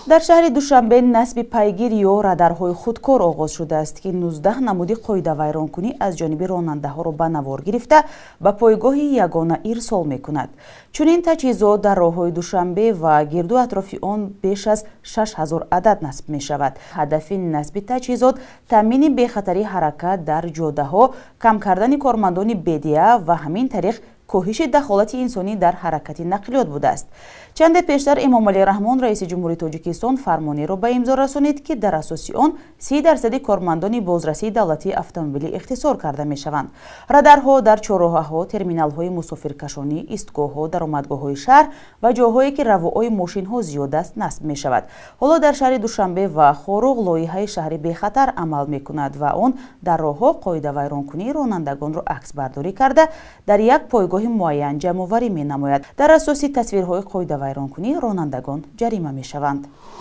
Дар шаҳри Душанбе насби пайгир ё радарҳои худкор оғоз шудааст, ки 19 намуди қоидавайронкунӣ аз ҷониби ронандаҳоро ба навор гирифта, ба пойгоҳи ягона ирсол мекунад. Чунин таҷҳизот дар роҳҳои Душанбе ва гирду атрофи он беш аз 6000 адад насб мешавад. Ҳадафи насби таҷҳизот таъмини бехатарии ҳаракат дар ҷодаҳо, кам кардани кормандони бедиа ва ҳамин тариқ коҳиши дахолати инсонӣ дар ҳаракати нақлиёт будааст. Чанде пештар Эмомалӣ Раҳмон, раиси ҷумҳури Тоҷикистон, фармонеро ба имзо расонид, ки дар асоси он 30 дарсади кормандони бозрасии давлатии автомобилӣ ихтисор карда мешаванд. Радарҳо дар чорроҳаҳо, терминалҳои мусофиркашонӣ, истгоҳҳо, даромадгоҳҳои шаҳр ва ҷойҳое, ки равои мошинҳо зиёд аст, насб мешавад. Ҳоло дар шаҳри Душанбе ва Хоруғ лоиҳаи шаҳри бехатар амал мекунад ва он дар роҳҳо қоидавайронкунии ронандагонро аксбардорӣ карда, дар як пойгоҳи муайян ҷамъоварӣ менамояд. Дар асоси тасвирҳои қоидавайронкунӣ ронандагон ҷарима мешаванд.